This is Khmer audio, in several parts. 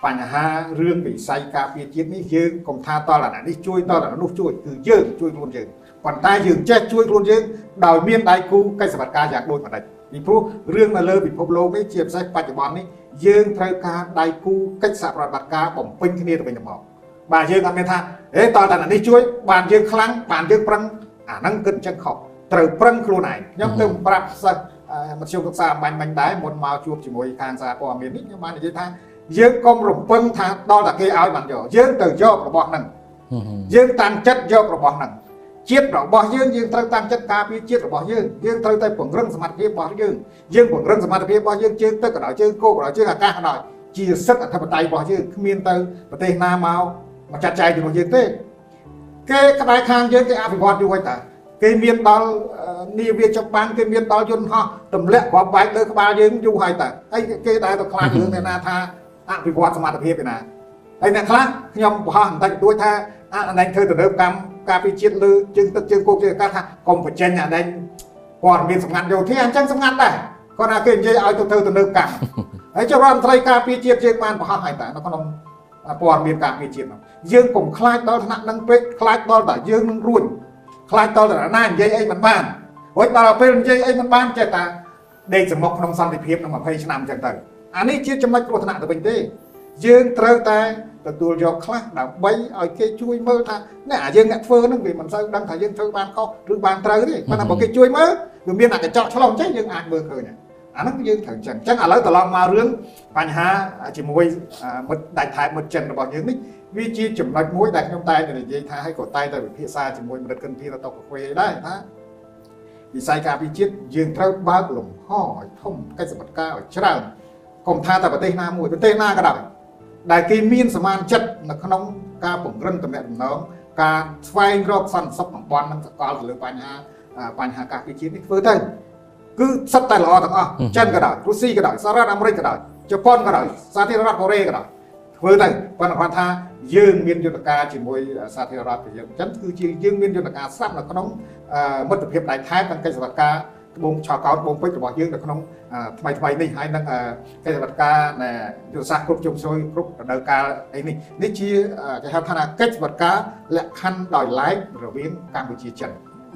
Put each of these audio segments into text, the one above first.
បញ្ហារឿងវិស័យការពារជាតិនេះយើងកុំថាតលអានេះជួយតលអានោះជួយគឺយើងជួយខ្លួនយើងប៉ុន្តែយើងចេះជួយខ្លួនយើងដោយមានដៃគូកិច្ចសម្បត្តិការយ៉ាងដូចម្ដេចពីព្រោះរឿងនៅលើពិភពលោកនេះជាពិសេសបច្ចុប្បន្ននេះយើងត្រូវការដៃគូកិច្ចសហប្រតិបត្តិការបំពេញគ្នាទៅវិញទៅមកបាទយើងអត់មានថាហេតលតែអានេះជួយបានយើងខ្លាំងបានយើងប្រឹងអាហ្នឹងគិតអញ្ចឹងខុសត្រូវប្រឹងខ្លួនឯងខ្ញុំទៅប្រាប់សិស្សមធ្យមសិក្សាបាញ់បាញ់ដែរមុនមកជួបជាមួយខាងសារព័ត៌មាននេះខ្ញុំបាននិយាយថាយើងកុំរំពឹងថាដល់តែគេឲ្យបានយកយើងទៅយករបស់ហ្នឹងយើងតាំងចិត្តយករបស់ហ្នឹងជាតិរបស់យើងយើងត្រូវតាំងចិត្តការពារជាតិរបស់យើងយើងត្រូវតែពង្រឹងសមត្ថភាពរបស់យើងយើងពង្រឹងសមត្ថភាពរបស់យើងជើងទឹកក៏ដោយជើងគោកក៏ដោយជើងអាកាសក៏ដោយជាសិទ្ធិអធិបតេយ្យរបស់យើងគ្មានទៅប្រទេសណាមកចាត់ចែងរបស់យើងទេគេក្បែរខាងយើងគេអភិវឌ្ឍយូរហើយតាគេមានដល់នាវាចម្បាំងគេមានដល់យន្តហោះទម្លាក់គ្រាប់បែកលើក្បាលយើងយូរហើយតាហើយគេដែរទៅខ្លាចរឿងអ្នកណាថាអភិវឌ្ឍសមត្ថភាពឯណាហើយអ្នកខ្លះខ្ញុំបង្ហោះបន្តិចបន្តួចថាអានេះធ្វើទៅលើកម្មការពីជាតិលើជើងទឹកជើងគោកជើងអាកាសថាកុំបញ្ចេញអានេះព័ត៌មានសម្ងាត់យោធាអញ្ចឹងសម្ងាត់ដែរគាត់ថាគេនិយាយឲ្យទៅធ្វើទៅលើកម្មហើយចុះរដ្ឋមន្ត្រីការពារជាតិយើងបានបង្ហោះហើយតានៅក្នុងព័ត៌មានការពារជាតិនោះយើងកុំខ្លាចដល់ថ្នាក់នឹងពេកខ្លាចដល់តែយើងនឹងរួញខ្លាចដល់តែណានិយាយអីមិនបានរួចដល់ពេលនិយាយអីមិនបានចេះតាដេកសមុខក្នុងសន្តិភាពនឹង20ឆ្នាំអញ្ចឹងទៅអានេះជាចំណុចគ្រោះថ្នាក់ទៅវិញទេយើងត្រូវតែទទួលយកខ្លះដើម្បីឲ្យគេជួយមើលថាអ្នកអាយើងអ្នកធ្វើហ្នឹងវាមិនសូវដឹងថាយើងធ្វើបានខុសឬបានត្រូវទេប៉ុន្តែបើគេជួយមើលវាមានអាកញ្ចក់ឆ្លុះអញ្ចឹងយើងអាចមើលឃើញអាហ្នឹងយើងត្រូវអញ្ចឹងអញ្ចឹងឥឡូវត្រឡប់មករឿងបញ្ហាជាមួយមិត្តដាច់ថែបមិត្តចិនរបស់យើងនេះវាជាចំណុចមួយដែលខ្ញុំតែងតែនិយាយថាឲ្យក៏តែងតែវិភាសាជាមួយមិត្តកិនភីរតកកាហ្វេដែរថាវិស័យការពារជាតិយើងត្រូវបើកលំហឲ្យធំកិច្ចសម្បត្តិការឲ្យច្រើនកុំថាតែប្រទេសណាមួយប្រទេសណាក៏ដោយដែលគេមានសមានចិត្តនៅក្នុងការពង្រឹងទំនាក់ទំនងការស្វែងរកសន្តិសុខតំបន់និងសកលទៅលើបញ្ហាការពារជាតិនេះធ្វើទៅគឺសិតតែល្អទាំងអស់ចិនក៏ដោយរុស្ស៊ីក៏ដោយសហរដ្ឋអាមេរិកក៏ដោយជប៉ុនក៏ដោយសាធារណរដ្ឋកូរ៉េក៏ដោយធ្វើទៅប៉ុន្តែគាត់ថាយើងមានយន្តការជាមួយសាធារណរដ្ឋប្រជាជនគឺជាយើងមានយន្តការស្រាប់នៅក្នុងមិត្តភាពដៃថែបនិងកិច្ចសម្បត្តិការត្បូងឆកោតត្បូងពេជ្ររបស់យើងនៅក្នុងថ្មីនេះហើយនឹងកិច្ចសម្បត្តិការយុទ្ធសាស្ត្រគ្រប់ជុំជ្រោយគ្រប់រដូវកាលអីនេះនេះជាគេហៅថាកិច្ចសម្បត្តិការលក្ខខណ្ឌដោយឡែករវាងកម្ពុជាចិន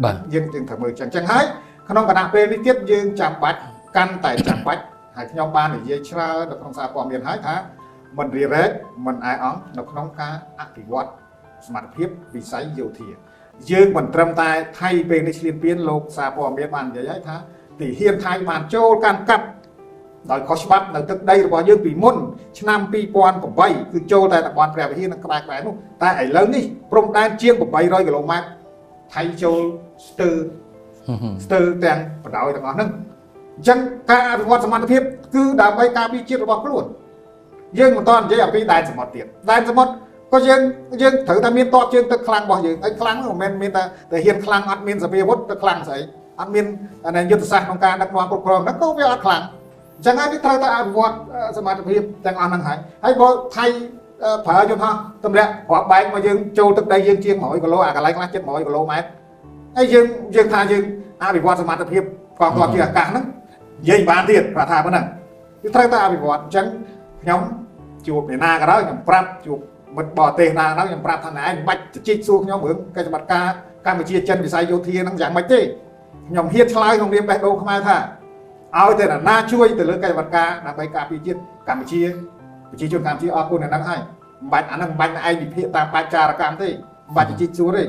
បាទយើងត្រូវមើលចឹងហើយក្នុងគណៈពេលនេះទៀតយើងចាំបាច់កាន់តែចាំបាច់ហើយខ្ញុំបាននិយាយច្រើននៅក្នុងសារព័ត៌មានហើយថាមិនរារែកមិនអាយអង្សនៅក្នុងការអភិវឌ្ឍសមត្ថភាពវិស័យយោធាយើងមិនត្រឹមតែថៃពេលនេះឈ្លានពានលោកសារព័ត៌មានបាននិយាយហើយថាទាហានថៃបានចូលកាន់កាប់ដោយខុសច្បាប់នៅទឹកដីរបស់យើងពីមុនឆ្នាំ2008គឺចូលតែតំបន់ព្រះវិហារនិងក្បែរៗនោះតែឥឡូវនេះព្រំដែនជាង800គីឡូម៉ែត្រថៃចូលស្ទើរទាំងបណ្ដោយទាំងអស់ហ្នឹងអញ្ចឹងការអភិវឌ្ឍសមត្ថភាពគឺដើម្បីការពារជាតិរបស់ខ្លួនយើងមិនតនិយាយអំពីដែនសមុទ្រទៀតដែនសមុទ្រក៏យើងត្រូវតែមានតបជើងទឹកខ្លាំងរបស់យើងហើយខ្លាំងមិនមែនមានតែហ៊ានខ្លាំងអត់មានសភាវុធទៅខ្លាំងស្អីអត់មានយុទ្ធសាស្ត្រក្នុងការដឹកនាំគ្រប់គ្រងហ្នឹងក៏វាអត់ខ្លាំងអញ្ចឹងហើយវាត្រូវតែអភិវឌ្ឍសមត្ថភាពទាំងអស់ហ្នឹងហើយបើថៃប្រើយន្តហោះទម្លាក់គ្រាប់បែកមកយើងចូលទឹកដីយើងជាង100គីឡូអាកន្លែងខ្លះជិត100គីឡូម៉ែត្រហើយយើងថាយើងអភិវឌ្ឍសមត្ថភាពកងទ័ពជាអាកាសហ្នឹងនិយាយបានទៀតប្រាប់ថាប៉ុណ្ណឹងវាត្រូវតែអភិវឌ្ឍអញ្ចឹងខ្ញុំជួបអ្នកណាក៏ដោយខ្ញុំប្រាប់ជួបមិត្តបរទេសណាក៏ដោយខ្ញុំប្រាប់ថាណែឯងមិនបាច់ជជែកសួរខ្ញុំរឿងកិច្ចសម្បត្តិការកម្ពុជាចិនវិស័យយោធាហ្នឹងយ៉ាងម៉េចទេខ្ញុំហ៊ានឆ្លើយក្នុងនាមបេះដូងខ្មែរថាឲ្យតែអ្នកណាជួយទៅលើកិច្ចសម្បត្តិការដើម្បីការពារជាតិកម្ពុជាប្រជាជនកម្ពុជាអរគុណអ្នកហ្នឹងហើយមិនបាច់អាហ្នឹងមិនបាច់ឯងវិភាគតាមបាច់ចារកម្មទេមិនបាច់ជជែកសួរទេ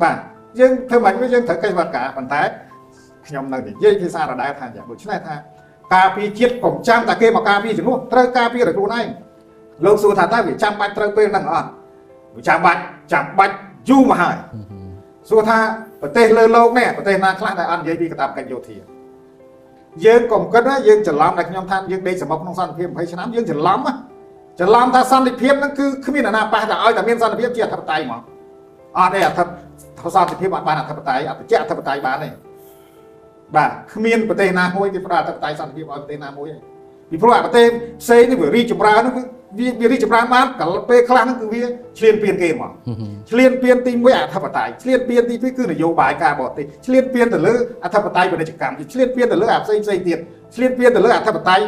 បាទយើងធ្វើមិនវិញយើងត្រូវកិច្ចសម្បត្តិការប៉ុន្តែខ្ញុំនៅនិយាយភាសាដដែលថាយ៉ាងដូច្នេះថាការពារជាតិកុំចាំតែគេមកការពារជំនួសត្រូវការពារដោយខ្លួនឯងលោកសួរថាតើវាចាំបាច់ត្រូវពេលហ្នឹងអត់វាចាំបាច់យូរមកហើយសួរថាប្រទេសលើលោកនេះប្រទេសណាខ្លះដែលអត់និយាយពីកាតព្វកិច្ចយោធាយើងកុំគិតណាយើងច្រឡំតែខ្ញុំថាយើងដេកសមុទ្រក្នុងសន្តិភាព20ឆ្នាំយើងច្រឡំថាសន្តិភាពហ្នឹងគឺគ្មានអាណាប៉ះតែឲ្យតែមានសន្តិភាពជាអធិបតេយ្យហ្មងអត់ទេអធិសន្តិភាពអត់បានអធិបតេយ្យអត់ជាអធិបតេយ្យបានទេបាទគ្មានប្រទេសណាមួយគេផ្ដល់អធិបតេយ្យសន្តិភាពឲ្យប្រទេសណាមួយទេពីព្រោះអាប្រទេសផ្សេងនេះវារីកចម្រើនហ្នឹងវារីកចម្រើនបានពេលខ្លះហ្នឹងគឺវាឈ្លានពានគេហ្មងឈ្លានពានទី1អធិបតេយ្យឈ្លានពានទី2គឺនយោបាយការបរទេសឈ្លានពានទៅលើអធិបតេយ្យពាណិជ្ជកម្មឈ្លានពានទៅលើអាផ្សេងផ្សេងទៀតឈ្លានពានទៅលើអធិបតេយ្យ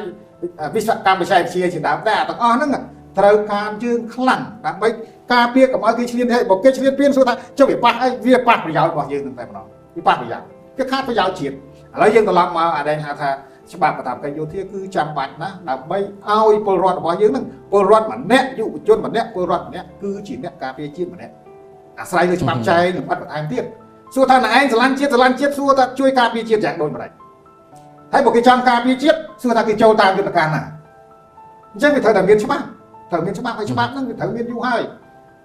វិស្វកម្មបច្ចេកវិទ្យាជាដើមតែទាំងអស់ហ្នឹង ត្រូវការយើងខ្លាំងដើម្បីការពារកុំឲ្យគេឈ្លានទេបើគេឈ្លានពានសួរថាចុះវាប៉ះអីវាប៉ះប្រយោជន៍របស់យើងនឹងតែម្ដងវាប៉ះប្រយោជន៍វាខាតប្រយោជន៍ជាតិឥឡូវយើងត្រឡប់មកអាដែងហៅថាច្បាប់កាតព្វកិច្ចយោធាគឺចាំបាច់ណាស់ដើម្បីឲ្យពលរដ្ឋរបស់យើងនឹងពលរដ្ឋម្នាក់យុវជនម្នាក់ពលរដ្ឋម្នាក់គឺជាអ្នកការពារជាតិម្នាក់អាស្រ័យលើច្បាប់ចែងលម្អិតបន្ថែមទៀតសួរថាណែឯងស្រឡាញ់ជាតិស្រឡាញ់ជាតិសួរថាជួយការពារជាតិយ៉ាងដូចម្ដេចហើយបើគេចង់ការពារជាតិសួរថាគេចូលតាមយន្តការណាអញ្ចឹងវាត្រូវតែមានច្បាប់ត្រូវមានច្បាប់ហើយច្បាប់ហ្នឹងវាត្រូវមានយូរហើយ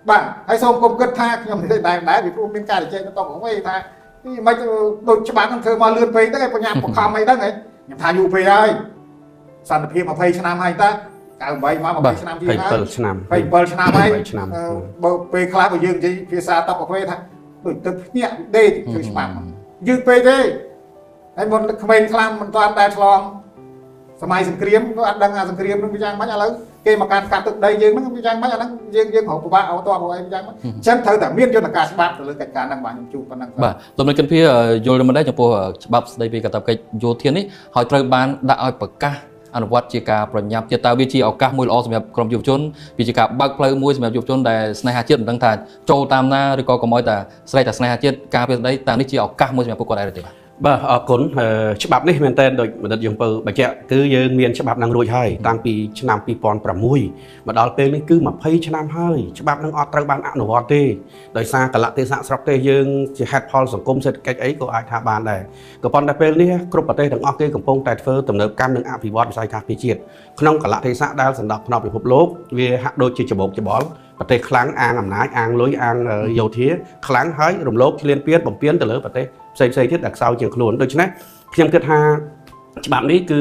បាទហើយសូមកុំគិតថាខ្ញុំនិយាយដែរពីព្រោះមានការនិយាយទៅតកវិញថានេះមិនដូចច្បាប់ហ្នឹងធ្វើមកលឿនពេកទៅឯងបញ្ញាបខំអីហ្នឹងឯងខ្ញុំថាយូរពេកហើយសន្តិភាព20ឆ្នាំហើយតា98មក20ឆ្នាំទៀតហើយ 27ឆ្នាំ 27ឆ្នាំហើយបើពេលខ្លះបើយើងនិយាយភាសាតបកាហ្វេថាដូចទៅភ្ញាក់ដេកធ្វើច្បាប់យឺតពេកទេហើយមុនក្មេងខ្លះមិនទាន់ដែលឆ្លងសម័យសង្គ្រាមក៏អត់ដឹងអាសង្គ្រាមនឹងវាយ៉ាងម៉េចឥឡូវគេមកកាន់កាត់ទឹកដីយើងហ្នឹងវាយ៉ាងម៉េចអាហ្នឹងយើងយើងរកពិបាកអត់តបអីយ៉ាងម៉េចអញ្ចឹងត្រូវតែមានយន្តការច្បាប់ទៅលើកិច្ចការហ្នឹងបាទខ្ញុំជួបប៉ុណ្ណឹង បាទលោកមេកិនភាយល់មិនដែរចំពោះច្បាប់ស្តីពីកាតព្វកិច្ចយោធានេះហើយត្រូវបានដាក់ឲ្យប្រកាសអនុវត្តជាការប្រញាប់ទៀតតើវាជាឱកាសមួយល្អសម្រាប់ក្រុមយុវជនវាជាការបើកផ្លូវមួយសម្រាប់យុវជនដែលស្នេហាជាតិមិនដឹងថាចូលតាមណាឬក៏កុំឲ្យតែស្រែកតែស្នេហាជាតិការពារដីតើនេះជាឱកាសមួយសម្រាប់ពួកគាត់ដែរទេបាទ បាទអរគុណច្បាប់នេះមែនតើដូចបណ្ឌិតយងពៅបញ្ជាក់គឺយើងមានច្បាប់នឹងរួចហើយតាំងពីឆ្នាំ2006មកដល់ពេលនេះគឺ20ឆ្នាំហើយច្បាប់នឹងអត់ត្រូវបានអនុវត្តទេដោយសារកលៈទេសៈស្រុកទេសយើងជាហេតុផលសង្គមសេដ្ឋកិច្ចអីក៏អាចថាបានដែរក៏ប៉ុន្តែពេលនេះគ្រប់ប្រទេសទាំងអស់គេកំពុងតែធ្វើទំនើបកម្មនិងអភិវឌ្ឍវិស័យការពារជាតិក្នុងកលៈទេសៈដែលសណ្ដាប់ធ្នាប់ពិភពលោកវាហាក់ដូចជាច្បោកច្បល់ប្រទេសខ្លាំងអាងអំណាចអាងលុយអាងយោធាខ្លាំងហើយរំលោភឈ្លានពានបំពានទៅលើប្រទេសផ្សេងៗទៀតដែលខ្សោយជាងខ្លួនដូច្នេះខ្ញុំគិតថាច្បាប់នេះគឺ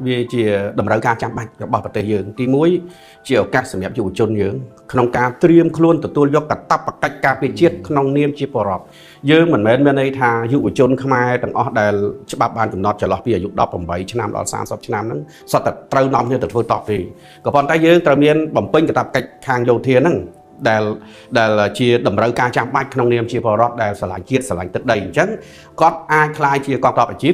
វាជាតម្រូវការចាំបាច់របស់ប្រទេសយើងទី1ជាឱកាសសម្រាប់យុវជនយើងក្នុងការត្រៀមខ្លួនទទួលយកកាតព្វកិច្ចការពារជាតិក្នុងនាមជាពលរដ្ឋយើងមិនមែនមានន័យថាយុវជនខ្មែរទាំងអស់ដែលច្បាប់បានកំណត់ចន្លោះពីអាយុ18ឆ្នាំដល់30ឆ្នាំហ្នឹងសុទ្ធតែត្រូវនាំគ្នាទៅធ្វើតបទេក៏ប៉ុន្តែយើងត្រូវមានបំពេញកាតព្វកិច្ចខាងយោធាហ្នឹងដែលជាតម្រូវការចាំបាច់ក្នុងនាមជាពលរដ្ឋដែលស្រឡាញ់ជាតិស្រឡាញ់ទឹកដីអញ្ចឹងគាត់អាចក្លាយជាកងទ័ពអាជីព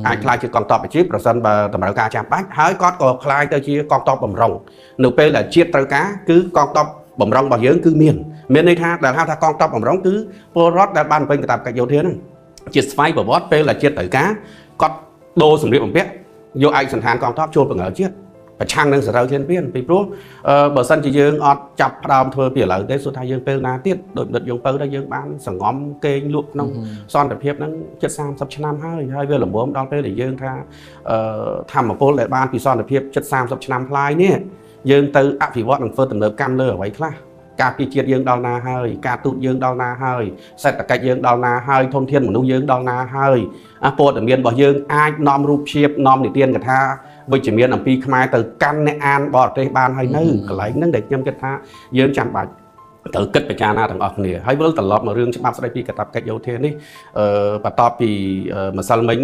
អាចក្លាយជាកងទ័ពអាជីពប្រសិនបើតម្រូវការចាំបាច់ហើយគាត់ក៏ក្លាយទៅជាកងទ័ពបំរុងនៅពេលដែលជាតិត្រូវការគឺកងទ័ពបំរុងរបស់យើងគឺមានន័យថាដែលហៅថាកងទ័ពបំរុងគឺពលរដ្ឋដែលបានបំពេញកាតព្វកិច្ចយោធាហ្នឹងជាស្វ័យប្រវត្តិពេលដែលជាតិត្រូវការគាត់ដូរសម្លៀកបំពាក់យកឯកសណ្ឋានកងទ័ពចូលបង្ហើជាតិប្រឆាំងនឹងសត្រូវឈ្លានពានពីព្រោះបើសិនជាយើងអត់ចាប់ផ្ដើមធ្វើពីឥឡូវទេសួរថាយើងពេលណាទៀតដោយបណ្ឌិតយងពៅដែរយើងបានសង្ងំគេងលក់ក្នុងសន្តិភាពហ្នឹងជិត30ឆ្នាំហើយហើយវាល្មមដល់ពេលដែលយើងថាធម្មពលដែលបានពីសន្តិភាពជិត30ឆ្នាំផ្លាយនេះយើងទៅអភិវឌ្ឍនិងធ្វើទំនើបកម្មលើអ្វីខ្លះការពារជាតិយើងដល់ណាហើយការទូតយើងដល់ណាហើយសេដ្ឋកិច្ចយើងដល់ណាហើយធនធានមនុស្សយើងដល់ណាហើយព័ត៌មានរបស់យើងអាចនាំរូបភាពនាំនិទានកថាវិជ្ជមានអំពីខ្មែរទៅកាន់អ្នកអានបរទេសបានហើយនៅកន្លែងហ្នឹងដែលខ្ញុំគិតថាយើងចាំបាច់ត្រូវគិតពិចារណាទាំងអស់គ្នាហើយវិលត្រឡប់មករឿងច្បាប់ស្តីពីកាតព្វកិច្ចយោធានេះបន្ទាប់ពីម្សិលមិញ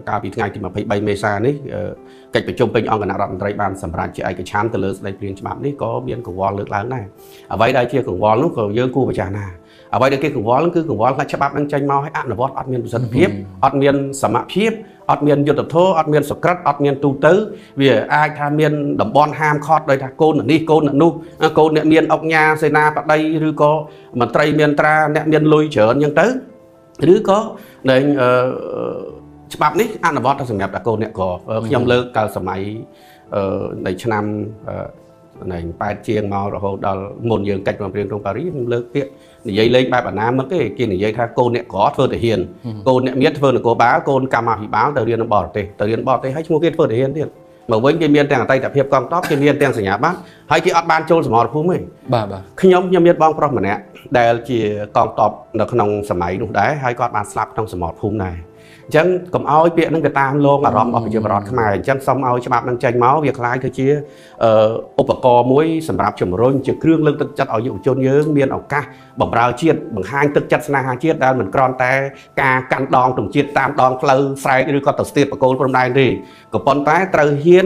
កាលពីថ្ងៃទី23មេសានេះកិច្ចប្រជុំពេញអង្គគណៈរដ្ឋមន្ត្រីបានសម្រេចជាឯកច្ឆន្ទទៅលើស្តីព្រាងច្បាប់នេះក៏មានកង្វល់លើកឡើងដែរអ្វីដែលជាកង្វល់នោះក៏យើងគួរពិចារណាអ្វីដែលគេកង្វល់គឺកង្វល់ថាច្បាប់នឹងចេញមកឲ្យអនុវត្តអត់មានប្រសិទ្ធភាពអត់មានសមភាពអត់មានយុត្តិធម៌អត់មានសុក្រិតអត់មានទូទៅវាអាចថាមានតំបន់ហាមឃាត់ដោយថាកូននេះកូននោះកូនអ្នកមានអុកញ៉ាសេនាបតីឬក៏មន្ត្រីមានត្រាអ្នកមានលុយច្រើនអញ្ចឹងទៅឬក៏ដែលច្បាប់នេះអនុវត្តសម្រាប់តែកូនអ្នកក្រខ្ញុំលើកកាលសម័យនៃឆ្នាំនៃ8ជាងមករហូតដល់មុនយើងកិច្ចព្រមព្រៀងក្រុងប៉ារីសខ្ញុំលើកពាក្យនិយាយលេងបែបអនាមិកទេគេនិយាយថាកូនអ្នកក្រធ្វើទាហានកូនអ្នកមានធ្វើនគរបាលកូនកម្មាភិបាលទៅរៀននៅបរទេសទៅរៀនបរទេសហើយឈ្មោះគេធ្វើទាហានទៀតមកវិញគេមានទាំងអតីតភាពកងទ័ពគេមានទាំងសញ្ញាបត្រហើយគេអត់បានចូលសមរភូមិទេបាទខ្ញុំមានបងប្រុសម្នាក់ដែលជាកងទ័ពនៅក្នុងសម័យនោះដែរហើយគាត់បានស្លាប់ក្នុងសមរភូមិដែរអញ្ចឹងកុំឲ្យពាក្យហ្នឹងវាតាមលងអារម្មណ៍របស់ប្រជាពលរដ្ឋខ្មែរអញ្ចឹងសូមឲ្យច្បាប់ហ្នឹងចេញមកវាក្លាយទៅជាឧបករណ៍មួយសម្រាប់ជំរុញជាគ្រឿងលើកទឹកចិត្តឲ្យយុវជនយើងមានឱកាសបម្រើជាតិបង្ហាញទឹកចិត្តស្នេហាជាតិដែលមិនគ្រាន់តែការកាន់ដងទង់ជាតិតាមដងផ្លូវស្រែកឬក៏ទៅស្ទាបបកគោលព្រំដែនទេក៏ប៉ុន្តែត្រូវហ៊ាន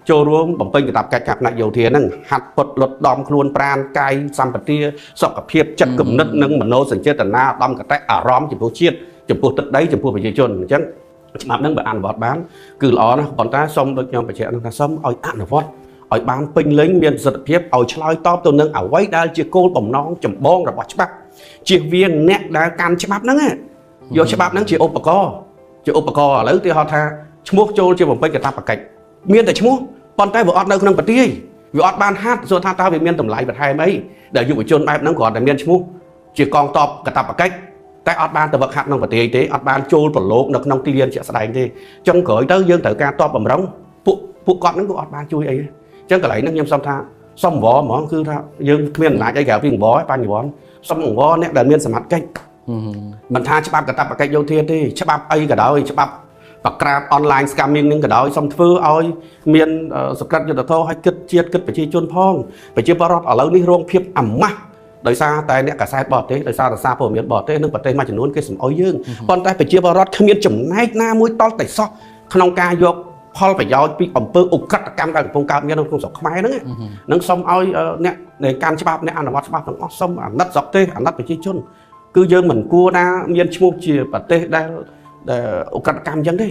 ចូលរួមបំពេញកាតព្វកិច្ចការផ្នែកយោធាហ្នឹងហាត់ពត់លត់ដំខ្លួនប្រាណកាយសម្បទាសុខភាពចិត្តគំនិតនិងមโนសញ្ចេតនាឧត្តមគតិអារម្មណ៍ចំពោះជាតិចំពោះទឹកដីចំពោះប្រជាជនអញ្ចឹងច្បាប់ហ្នឹងបើអនុវត្តបានគឺល្អណាស់ប៉ុន្តែសូមដូចខ្ញុំបញ្ជាក់ហ្នឹងថាសូមឲ្យអនុវត្ត ឲ្យបានពេញលេញមានប្រសិទ្ធភាពឲ្យឆ្លើយតបទៅនឹងអ្វីដែលជាគោលបំណងចម្បងរបស់ច្បាប់ជៀសវាងអ្នកដែលកាន់ច្បាប់ហ្នឹងយកច្បាប់ហ្នឹងជាឧបករណ៍ឥឡូវទីហោថាឈ្មោះចូលជាបំពេញកាតព្វកិច្ចមានតែឈ្មោះប៉ុន្តែវាអត់នៅក្នុងប្រទេសវាអត់បានហាត់សួរថាតើវាមានតម្លៃបន្ថែមអីដែលយុវជនបែបហ្នឹងគ្រាន់តែមានឈ្មោះជាកងទ័ពកាតព្វកិច្ចតែអត់បានទៅវឹកហាត់ក្នុងប្រទេសទេអត់បានចូលប្រឡូកនៅក្នុងទីលានជាក់ស្ដែងទេចុងក្រោយទៅយើងត្រូវការតបបំរុងពួកគាត់ហ្នឹងក៏អត់បានជួយអីទេអញ្ចឹងកន្លែងហ្នឹងខ្ញុំសុំថាសុំអង្វរហ្មងគឺថាយើងគ្មានអំណាចអីក្រៅពីអង្វរឯបញ្ញវន្តសុំអង្វរអ្នកដែលមានសមត្ថកិច្ចមិនថាច្បាប់កាតព្វកិច្ចយោធាទេច្បាប់អីក៏ដោយច្បាប់បក្រាបអនឡាញ scamming នឹងក៏ដោយសុំធ្វើឲ្យមានសក្តិយុត្តិធម៌ឲ្យគិតជាតិគិតប្រជាជនផងប្រជាពលរដ្ឋឥឡូវនេះរងភាពអាម៉ាស់ដោយសារតែអ្នកកាសែតបរទេសដោយសារតែសារព័ត៌មានបរទេសនិងប្រទេសមួយចំនួនគេសម្អុយយើងប៉ុន្តែប្រជាពលរដ្ឋគ្មានចំណែកណាមួយតល់តែសោះក្នុងការយកផលប្រយោជន៍ពីអំពើឧក្រិដ្ឋកម្មដែលកំពុងកើតមាននៅក្នុងស្រុកខ្មែរហ្នឹងនឹងសូមឲ្យអ្នកដែលកាន់ច្បាប់អ្នកអនុវត្តច្បាប់ទាំងអស់សូមអាណិតស្រុកទេសអាណិតប្រជាជនគឺយើងមិនគួរណាមានឈ្មោះជាប្រទេសដែលឧក្រិដ្ឋកម្មអញ្ចឹងទេ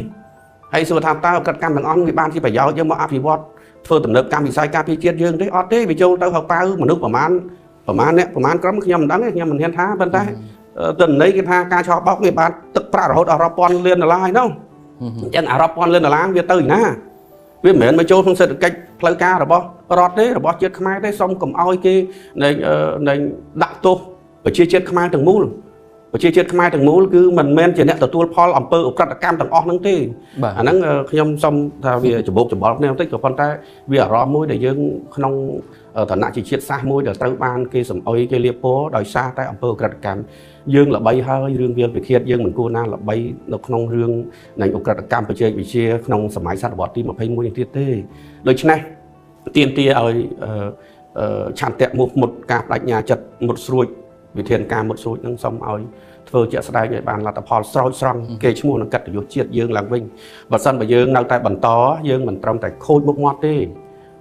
ហើយសួរថាតើឧក្រិដ្ឋកម្មទាំងអស់វាបានជាប្រយោជន៍យើងមកអភិវឌ្ឍធ្វើទំនើបកម្មវិស័យការពារជាតិយើងទេអត់ទេវាចូលទៅហៅប៉ៅមនុស្សប្រមាណអ្នកប្រមាណក្រុមខ្ញុំមិនដឹងទេខ្ញុំមិនហ៊ានថាប៉ុន្តែទិន្នន័យគេថាការឆោបោកវាបានទឹកប្រាក់រហូតដល់រាប់ពាន់លានដុល្លារហើយនោះអញ្ចឹងអារាប់ពាន់លានដុល្លារវាទៅឯណាវាមិនមែនមកចូលក្នុងសេដ្ឋកិច្ចផ្លូវការរបស់រដ្ឋទេរបស់ជាតិខ្មែរទេសូមកុំឲ្យគេនៃដាក់ទោសប្រជាជាតិខ្មែរទាំងមូលប្រជាជាតិខ្មែរទាំងមូលគឺមិនមែនជាអ្នកទទួលផលអំពើឧក្រិដ្ឋកម្មទាំងអស់ហ្នឹងទេអាហ្នឹងខ្ញុំសូមថាវាច្បោកច្បល់គ្នាបន្តិចក៏ប៉ុន្តែវាអារម្មណ៍មួយដែលយើងក្នុងឋានៈជាជាតិសាសន៍មួយដែលត្រូវបានគេសម្អុយគេលាបពណ៌ដោយសារតែអំពើឧក្រិដ្ឋកម្មយើងល្បីហើយរឿងវាលពិឃាតយើងមិនគួរណាល្បីនៅក្នុងរឿងនៃឧក្រិដ្ឋកម្មបច្ចេកវិទ្យាក្នុងសម័យសតវត្សទី21នេះទៀតទេដូច្នេះទាមទារឲ្យឆន្ទៈមុខមុតការបដិញ្ញាចិត្តមុតស្រួចវិធានការមុតស្រួចនឹងសូមឲ្យធ្វើជាក់ស្ដែងឲ្យបានលទ្ធផលស្រោចស្រង់គេឈ្មោះនឹងកិត្តិយសជាតិយើងឡើងវិញបើសិនបើយើងនៅតែបន្តយើងមិនត្រឹមតែខូចមុខមាត់ទេ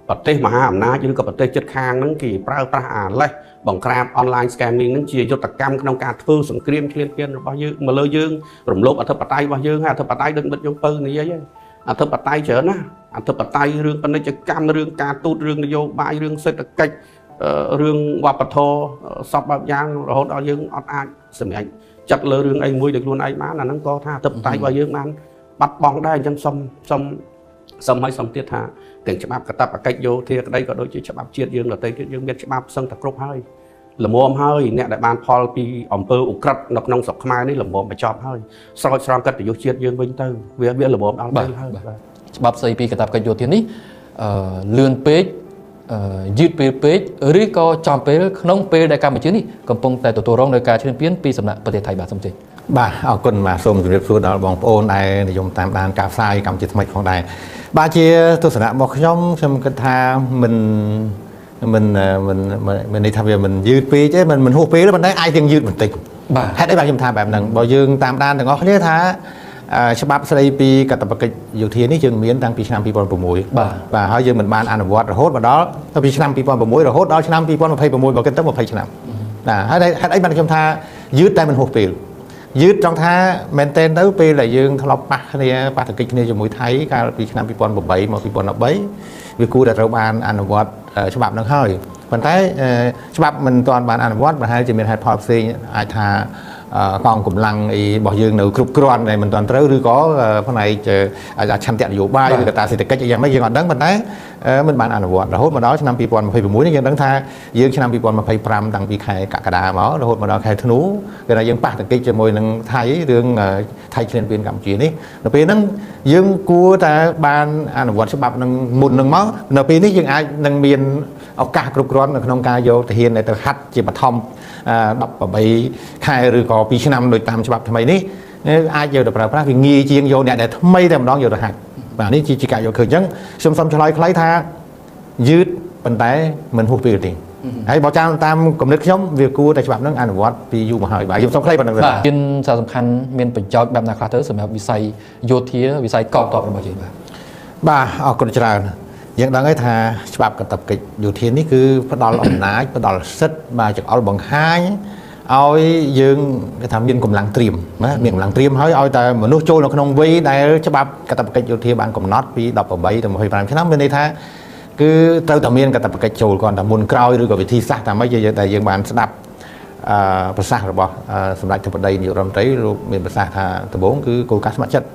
ប្រទេសមហាអំណាចឬក៏ប្រទេសជិតខាងហ្នឹងគេប្រើប្រាស់អាលេសបង្ក្រាប online scamming ហ្នឹងជាយុទ្ធកម្មក្នុងការធ្វើសង្គ្រាមឈ្លានពានរបស់យើងមកលើយើងរំលោភអធិបតេយ្យរបស់យើងហើយអធិបតេយ្យដូចមិត្តយើងពៅនិយាយហើយអធិបតេយ្យច្រើនណាអធិបតេយ្យរឿងពាណិជ្ជកម្មរឿងការទូតរឿងនយោបាយរឿងសេដ្ឋកិច្ចរឿងវប្បធម៌សពបែបយ៉ាងរហូតដល់យើងអត់អាចសម្រេចចាត់លើរឿងអីមួយដោយខ្លួនឯងបានអាហ្នឹងក៏ថាអធិបតេយ្យរបស់យើងបានបាត់បង់ដែរអញ្ចឹងសុំឲ្យសុំទៀតថាទាំងច្បាប់កាតព្វកិច្ចយោធាក្តីក៏ដូចជាច្បាប់ជាតិយើងដទៃទៀតយើងមានច្បាប់សឹងតែគ្រប់ហើយល្មមហើយអ្នកដែលបានផលពីអំពើឧក្រិដ្ឋនៅក្នុងស្រុកខ្មែរនេះល្មមបញ្ចប់ហើយស្រោចស្រង់កិត្តិយសជាតិយើងវិញទៅវាល្មមដល់ពេលហើយច្បាប់ស្ដីពីកាតព្វកិច្ចយោធានេះលឿនពេកយឺតពេលពេកឬក៏ចំពេលក្នុងពេលដែលកម្ពុជានេះកំពុងតែទទួលរងនូវការឈ្លានពានពីសំណាក់ប្រទេសថៃបាទសូមជម្រាបបាទអរគុណបាទសូមជម្រាបសួរដល់បងប្អូនដែលនិយមតាមដានការផ្សាយកម្ពុជាថ្មីផងដែរបាទជាទស្សនៈរបស់ខ្ញុំខ្ញុំគិតថាមិនមិនមិនមិនន័យថាវាមិនយឺតពេកទេមិនហួសពេលទេប៉ុន្តែអាចទាំងយឺតបន្តិចបាទហេតុអីបាទខ្ញុំថាបែបហ្នឹងបើយើងតាមដានទាំងអស់គ្នាថាច្បាប់ស្ដីពីកាតព្វកិច្ចយោធានេះយើងមានតាំងពីឆ្នាំ2006បាទហើយយើងមិនបានអនុវត្តរហូតមកដល់ពីឆ្នាំ2006រហូតដល់ឆ្នាំ2026បើគិតទៅ20ឆ្នាំណាហើយហេតុអីបានខ្ញុំថាយឺតតែមិនហួសពេលយឺតចង់ថាមែនទែនទៅពេលដែលយើងធ្លាប់ប៉ះគ្នាប៉ះទង្គិចគ្នាជាមួយថៃកាលពីឆ្នាំ2008មក2013វាគួរតែត្រូវបានអនុវត្តច្បាប់នឹងហើយប៉ុន្តែច្បាប់មិនទាន់បានអនុវត្តប្រហែលជាមានហេតុផលផ្សេងអាចថាកងកម្លាំងអីរបស់យើងនៅគ្រប់គ្រាន់ដែលមិនទាន់ត្រូវឬក៏ផ្នែកអាចឆន្ទៈនយោបាយឬកត្តាសេដ្ឋកិច្ចអីយ៉ាងម៉េចយើងអត់ដឹងប៉ុន្តែមិនបានអនុវត្តរហូតមកដល់ឆ្នាំ2026នេះយើងដឹងថាយើងឆ្នាំ2025តាំងពីខែកក្កដាមករហូតមកដល់ខែធ្នូគឺថាយើងប៉ះទង្គិចជាមួយនឹងថៃរឿងថៃឈ្លានពានកម្ពុជានេះនៅពេលហ្នឹងយើងគួរតែបានអនុវត្តច្បាប់នឹងមុននឹងមកនៅពេលនេះយើងអាចនឹងមានឱកាសគ្រប់គ្រាន់នៅក្នុងការយកទាហានដែលទៅហាត់ជាបឋម18ខែឬក៏2ឆ្នាំដូចតាមច្បាប់ថ្មីនេះអាចយកទៅប្រើប្រាស់វាងាយជាងយកអ្នកដែលថ្មីតែម្ដងយកទៅហាត់បាទនេះជាការយកឃើញអញ្ចឹងខ្ញុំសូមឆ្លើយខ្លីថាយឺតប៉ុន្តែមិនហួសពេលទេហើយបើតាមគំនិតខ្ញុំវាគួរតែច្បាប់នឹងអនុវត្តពីយូរមកហើយបាទខ្ញុំសូមខ្លីប៉ុណ្្នឹងបាទមានសារសំខាន់មានប្រយោជន៍បែបណាខ្លះទៅសម្រាប់វិស័យយោធាវិស័យកងទ័ពរបស់យើងបាទបាទអរគុណច្រើនយើងដឹងហើយថាច្បាប់កាតព្វកិច្ចយោធានេះគឺផ្ដល់អំណាចផ្ដល់សិទ្ធិបាទចង្អុលបង្ហាញឲ្យយើងគេថាមានកម្លាំងត្រៀមណាមានកម្លាំងត្រៀមហើយឲ្យតែមនុស្សចូលនៅក្នុងវ័យដែលច្បាប់កាតព្វកិច្ចយោធាបានកំណត់ពី18ទៅ25ឆ្នាំមានន័យថា គឺត្រូវតែមានកាតព្វកិច្ចចូលគាត់តែមុនក្រោយឬក៏វិធីសាស្ត្រតាមម៉េចដែលយើងបានស្ដាប់ប្រសាសន៍របស់សម្ដេចធិបតីនាយករដ្ឋមន្ត្រីលោកមានប្រសាសន៍ថាដំបូងគឺគោលការណ៍ស្ម័គ្រចិត្ត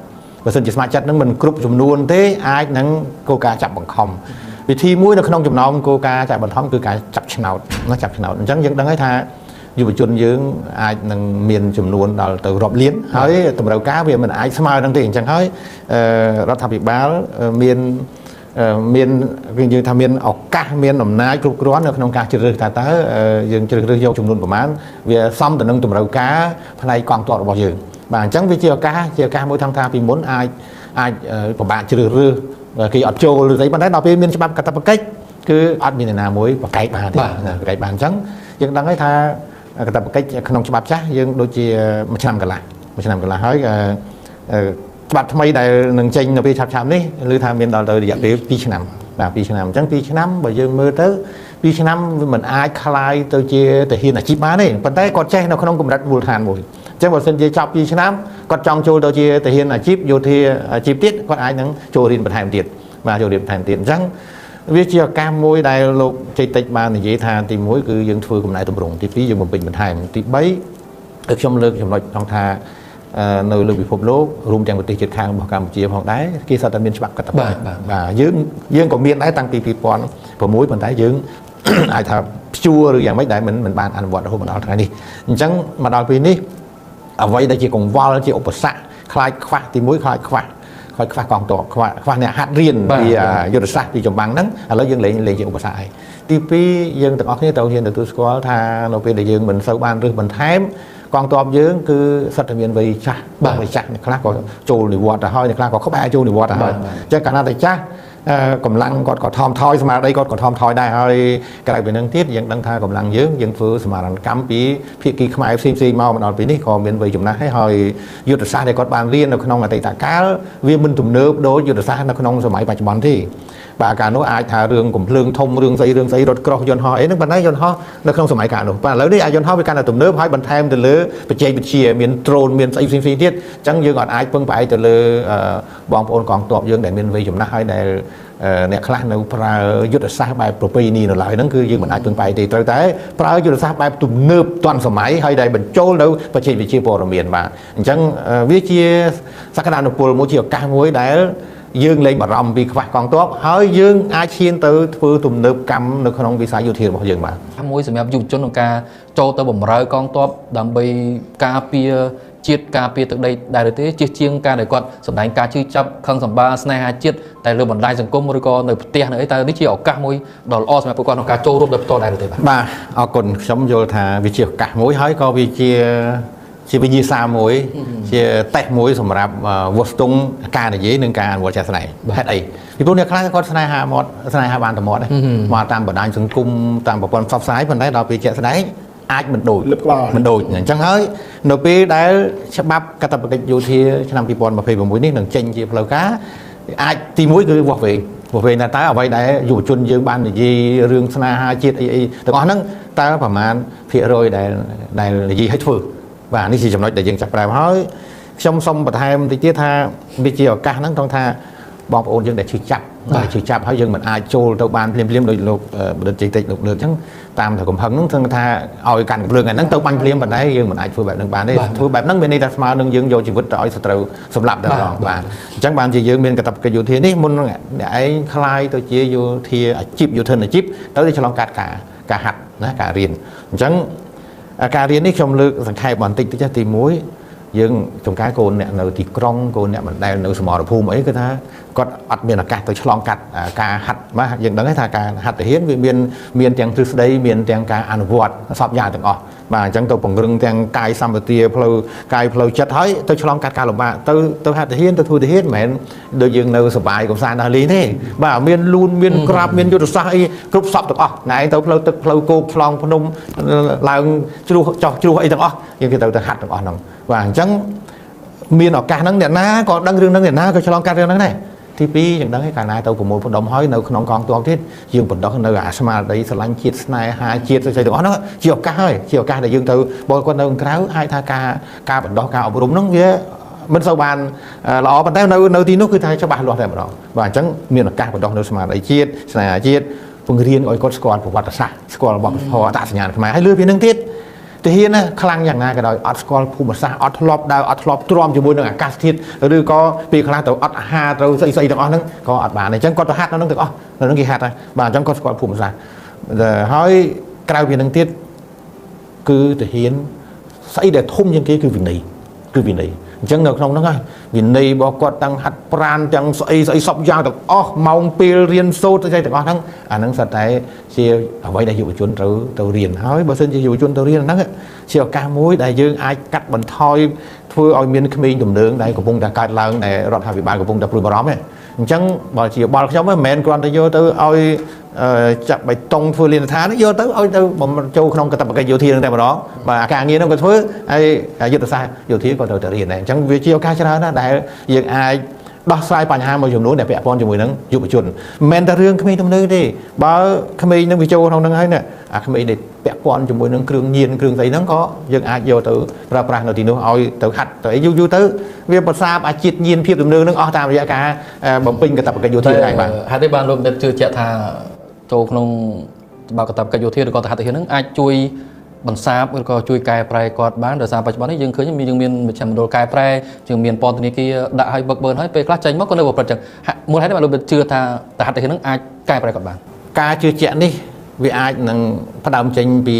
បើសិនជាស្ម័គ្រចិត្តនឹងមិនគ្រប់ចំនួនទេអាចនឹងគោលការណ៍ចាប់បង្ខំវិធីមួយនៅក្នុងចំណោមគោលការណ៍ចាប់បង្ខំគឺការចាប់ឆ្នោតណាចាប់ឆ្នោតអញ្ចឹងយើងដឹងហើយថាយុវជនយើងអាចនឹងមានចំនួនដល់ទៅរាប់លានហើយតម្រូវការវាមិនអាចស្មើនឹងទេអញ្ចឹងហើយរដ្ឋាភិបាលមានយើងថាមានឱកាសមានអំណាចគ្រប់គ្រាន់នៅក្នុងការជ្រើសរើសថាតើយើងជ្រើសរើសយកចំនួនប្រមាណវាសមទៅនឹងតម្រូវការផ្នែកកងទ័ពរបស់យើងបាទអញ្ចឹងវាជាឱកាសជាឱកាសមួយថងថាពីមុនអាចពិបាកជ្រើសរើសគេអត់ចូលឬស្អីប៉ុន្តែដល់ពេលមានច្បាប់កាតព្វកិច្ចគឺអត់មានអ្នកណាមួយប្រកែកបានទេប្រកែកបានអញ្ចឹងយើងដឹងហើយថាកាតព្វកិច្ចក្នុងច្បាប់ចាស់យើងដូចជាមួយឆ្នាំកន្លះមួយឆ្នាំកន្លះហើយច្បាប់ថ្មីដែលនឹងចេញនៅពេលឆាប់ៗនេះឬថាមានដល់ទៅរយៈពេល2ឆ្នាំបាទ2ឆ្នាំអញ្ចឹង2ឆ្នាំបើយើងមើលទៅ2ឆ្នាំវាមិនអាចคล้ายទៅជាទាហានអាជីពបានទេប៉ុន្តែគាត់ចេះនៅក្នុងកម្រិតមូលដ្ឋានមួយអញ្ចឹងបើសិនជាចប់2ឆ្នាំគាត់ចង់ចូលទៅជាទាហានអាជីពយោធាអាជីពទៀតគាត់អាចនឹងចូលរៀនបន្ថែមទៀតបាទចូលរៀនបន្ថែមទៀតអញ្ចឹងវាជាឱកាសមួយដែលលោកជ័យតិចបាននិយាយថាទី1គឺយើងធ្វើកំណែទម្រង់ទី2យើងបំពេញបន្ថែមទី3គឺខ្ញុំលើកចំណុចក្នុងថានៅលើពិភពលោករួមទាំងប្រទេសជិតខាងរបស់កម្ពុជាផងដែរគេសុទ្ធតែមានច្បាប់កាតព្វកិច្ចបាទយើងក៏មានដែរតាំងពី2006ប៉ុន្តែយើងអាចថាព្យួរឬយ៉ាងម៉េចដែលមិនបានអនុវត្តរហូតមកដល់ថ្ងៃនេះអញ្ចឹងមកដល់ពេលនេះអ្វីដែលជាកង្វល់ជាឧបសគ្គខ្លាចខ្វះទី1ខ្លាចខ្វះកងទ័ពខ្វះអ្នកហាត់រៀនពីយុទ្ធសាស្ត្រពីចម្បាំងហ្នឹងឥឡូវយើងលែងជាឧបសគ្គហើយទី2យើងទាំងអស់គ្នាត្រូវហ៊ានទទួលស្គាល់ថានៅពេលដែលយើងមិនសូវបានរើសបន្ថែមកងទ័ពយើងគឺសិតតែមានវ័យចាស់វ័យចាស់អ្នកខ្លះក៏ចូលនិវត្តន៍ទៅហើយអ្នកខ្លះក៏ក្បែរចូលនិវត្តន៍ទៅហើយអញ្ចឹងកាលណាតែចាស់កម្លាំងគាត់ក៏ថមថយស្មារតីគាត់ក៏ថមថយដែរហើយក្រៅពីនឹងទៀតយើងដឹងថាកម្លាំងយើងធ្វើសមារណកម្មពីភាគីខ្មែរផ្សេងៗមកដល់ពេលនេះក៏មានវ័យចំណាស់ហើយយុទ្ធសាស្ត្រដែលគាត់បានរៀននៅក្នុងអតីតកាលវាមិនទំនើបដូចយុទ្ធសាស្ត្រនៅក្នុងសម័យបច្ចុប្បន្នទេបាទកាលនោះអាចថារឿងកំភ្លើងធំរឿងស្អីរថក្រោះយន្តហោះអីហ្នឹងប៉ុន្តែយន្តហោះនៅក្នុងសម័យកាលនោះបាទឥឡូវនេះអាយន្តហោះវាកាន់តែទំនើបហើយបន្ថែមទៅលើបច្ចេកវិទ្យាមានដ្រូនមានស្អីផ្សេងៗទៀតអញ្ចឹងយើងអត់អាចពឹងផ្អែកទៅលើបងប្អូនកងទ័ពយើងដែលមានវ័យចំណាស់ហើយដែលអ្នកខ្លះនៅប្រើយុទ្ធសាស្ត្របែបប្រពៃណីនៅឡើយហ្នឹងគឺយើងមិនអាចពឹងផ្អែកទេត្រូវតែប្រើយុទ្ធសាស្ត្របែបទំនើបទាន់សម័យហើយដែលបញ្ចូលនៅបច្ចេកវិទ្យាព័ត៌មានបាទអញ្ចឹងវាជាសក្តានុពលមួយជាឱកាសមួយដែលយើងលែងបារម្ភពីខ្វះកងទ័ពហើយយើងអាចឈានទៅធ្វើទំនើបកម្មនៅក្នុងវិស័យយោធារបស់យើងបាទមួយសម្រាប់យុវជនក្នុងការចូលទៅបម្រើកងទ័ពដើម្បីការពារជាតិការពារទឹកដីដែរឬទេជាជាងការដែលគាត់សម្ដែងការជឿចាប់ខឹងសម្បាស្នេហាជាតិតែលើបណ្ដាញសង្គមឬក៏នៅផ្ទះនៅអីតើនេះជាឱកាសមួយដ៏ល្អសម្រាប់ពួកគាត់ក្នុងការចូលរួមដោយផ្ទាល់ដែរឬទេបាទបាទអរគុណខ្ញុំយល់ថាវាជាឱកាសមួយហើយក៏វាជាវិញ្ញាសាមួយជាតេស្តមួយសម្រាប់វាស់ស្ទង់ការនិយាយនិងការអនុវត្តជាក់ស្ដែងហេតុអីពីព្រោះអ្នកខ្លះគាត់ស្នេហាមាត់ស្នេហាបានតែមាត់ទេមកតាមបណ្ដាញសង្គមតាមប្រព័ន្ធផ្សព្វផ្សាយប៉ុន្តែដល់ពេលជាក់ស្ដែងអាចមិនដូចមិនដូចអញ្ចឹងហើយនៅពេលដែលច្បាប់កាតព្វកិច្ចយោធាឆ្នាំ2026នេះនឹងចេញជាផ្លូវការអាចទី1គឺវាស់វែងថាតើអ្វីដែលយុវជនយើងបាននិយាយរឿងស្នេហាជាតិអីទាំងអស់ហ្នឹងតើប្រមាណភាគរយដែលនិយាយឲ្យធ្វើបាទនេះជាចំណុចដែលយើងចាប់ផ្ដើមហើយខ្ញុំសូមបន្ថែមតិចទៀតថាវាជាឱកាសហ្នឹងត្រង់ថាបងប្អូនយើងដែលឈឺចាប់បាទឈឺចាប់ហើយយើងមិនអាចចូលទៅបានភ្លាមៗដោយលោកបណ្ឌិតជ័យតិចលោកលើកអញ្ចឹងតាមតែកំហឹងហ្នឹងគឺថាឲ្យកាន់កំភ្លើងហ្នឹងទៅបាញ់ភ្លាមប៉ុន្តែយើងមិនអាចធ្វើបែបហ្នឹងបានទេធ្វើបែបហ្នឹងមានន័យថាស្មើនឹងយើងយកជីវិតទៅឲ្យសត្រូវសម្លាប់តែម្ដងបាទអញ្ចឹងបានជាយើងមានកាតព្វកិច្ចយោធានេះមុនអ្នកឯងคล้ายទៅជាយោធាអាជីពយោធិនអាជីពទៅឆ្លងកាត់ការហាត់ណាការរៀនអញ្ចឹងការរៀននេះខ្ញុំលើកសង្ខេបបន្តិចតិចទី1យើងចំការកូនអ្នកនៅទីក្រុងកូនអ្នកមិនដែលនៅសមរភូមិអីគឺថាគាត់អត់មានឱកាសទៅឆ្លងកាត់ការហាត់បាទយើងដឹងថាការហាត់ទាហានវាមានទាំងទ្រឹស្ដីមានទាំងការអនុវត្តសពយ៉ាងទាំងអស់បាទអញ្ចឹងទៅពង្រឹងទាំងកាយសម្បទាផ្លូវកាយផ្លូវចិត្តហើយទៅឆ្លងកាត់ការលំបាកទៅហាត់ទាហានទៅធ្វើទាហានមិនមែនដូចយើងនៅសប្បាយកំសាន្តដល់លេងទេបាទមានលូនមានក្រាបមានយុទ្ធសាស្ត្រអីគ្រប់សពទាំងអស់ណែឯងទៅផ្លូវទឹកផ្លូវគោកឆ្លងភ្នំឡើងជ្រោះចោះជ្រោះអីទាំងអស់យើងគេទៅហាត់ទាំងអស់ហ្នឹងបាទអញ្ចឹងមានឱកាសហ្នឹងអ្នកណាក៏ដឹងរឿងហ្នឹងអ្នកណាក៏ឆ្លងកាត់រឿងហ្នឹងដែរទី2យ៉ាងដឹងឯកាលណាទៅប្រមូលផ្ដុំហើយនៅក្នុងកងទ័ពទៀតយើងបណ្ដោះនៅអាស្មារតីស្រឡាញ់ជាតិស្នេហាជាតិស្អីទាំងអស់ហ្នឹងជាឱកាសហើយជាឱកាសដែលយើងទៅបើគាត់នៅក្រៅអាចថាការបណ្ដោះការអប់រំហ្នឹងវា មិនសូវបានល្អប៉ុន្តែនៅទីនោះគឺថាច្បាស់លាស់តែម្ដងបាទអញ្ចឹងមានឱកាសបណ្ដុះនៅស្មារតីជាតិស្នេហាជាតិពង្រៀនឲ្យគាត់ស្គាល់ប្រវត្តិសាស្ត្រស្គាល់វប្បធម៌អត្តសញ្ញាណខ្មែរហើយលើពីនឹងទៀតទាហានណាខ្លាំងយ៉ាងណាក៏ដោយអត់ស្គាល់ភូមិសាស្ត្រអត់ធ្លាប់ដើរអត់ធ្លាប់ទ្រាំជាមួយនឹងអាកាសធាតុឬក៏ពេលខ្លះទៅអត់អាហារត្រូវស្អីទាំងអស់ហ្នឹងក៏អត់បានអញ្ចឹងគាត់ទៅហាត់នៅនឹងទាំងអស់នៅនឹងគេហាត់ហើយបាទអញ្ចឹងគាត់ស្គាល់ភូមិសាស្ត្រហើយក្រៅពីនឹងទៀតគឺទាហានស្អីដែលធំជាងគេគឺវិន័យអញ្ចឹងនៅក្នុងហ្នឹងហើយវិន័យរបស់គាត់ទាំងហាត់ប្រាណទាំងស្អីសពយ៉ាងទាំងអស់ម៉ោងពេលរៀនសូត្រស្អីទាំងអស់ហ្នឹងអាហ្នឹងសុទ្ធតែជាអ្វីដែលយុវជនត្រូវទៅរៀនហើយបើសិនជាយុវជនទៅរៀនហ្នឹងជាឱកាសមួយដែលយើងអាចកាត់បន្ថយធ្វើឲ្យមានក្មេងទំនើងដែលកំពុងតែកើតឡើងដែលរដ្ឋាភិបាលកំពុងតែព្រួយបារម្ភហ្នឹងអញ្ចឹងបើជាបល់ខ្ញុំមិនមែនគ្រាន់តែយកទៅឲ្យចាប់បៃតងធ្វើលានដ្ឋានយកទៅឲ្យទៅចូលក្នុងកាតព្វកិច្ចយោធានឹងតែម្ដងបាទការងារហ្នឹងក៏ធ្វើហើយយុទ្ធសាស្ត្រយោធាក៏ត្រូវតែរៀនដែរអញ្ចឹងវាជាឱកាសច្រើនណាស់ដែលយើងអាចដោះស្រាយបញ្ហាមួយចំនួនដែលពាក់ព័ន្ធជាមួយនឹងយុវជនមិនមែនតែរឿងក្មេងទំនើងទេបើក្មេងនឹងវាចូលក្នុងនឹងហើយណាអាក្មេងដែលពាក់ព័ន្ធជាមួយនឹងគ្រឿងញៀនគ្រឿងស្អីហ្នឹងក៏យើងអាចយកទៅប្រើប្រាស់នៅទីនោះឲ្យទៅហាត់ទៅអីយូរៗទៅវាប្រសាបអាជាតិញៀនភាពទំនើងហ្នឹងអស់តាមរយៈការបំពេញកាតព្វកិច្ចយោធាដែរបាទហេតុអីបានលោកជឿជាក់ថាចូលក្នុងច្បាប់កាតព្វកិច្ចយោធាឬក៏ទៅហាត់ទាហានហ្នឹងអាចជួយបន្សាបឬក៏ជួយកែប្រែគាត់បានដោយសារបច្ចុប្បន្ននេះយើងឃើញយើងមានមជ្ឈមណ្ឌលកែប្រែយើងមានពន្ធនាគារដាក់ឲ្យបឹកបឺនហើយពេលខ្លះចេញមកក៏នៅប្រព្រឹត្តចឹងមូលហេតុបានលោកជឿថាទៅហាត់ទាហានហ្នឹងអាចកែប្រែគាត់បានការជឿជាក់នេះវាអាចនឹងផ្ដើមចេញពី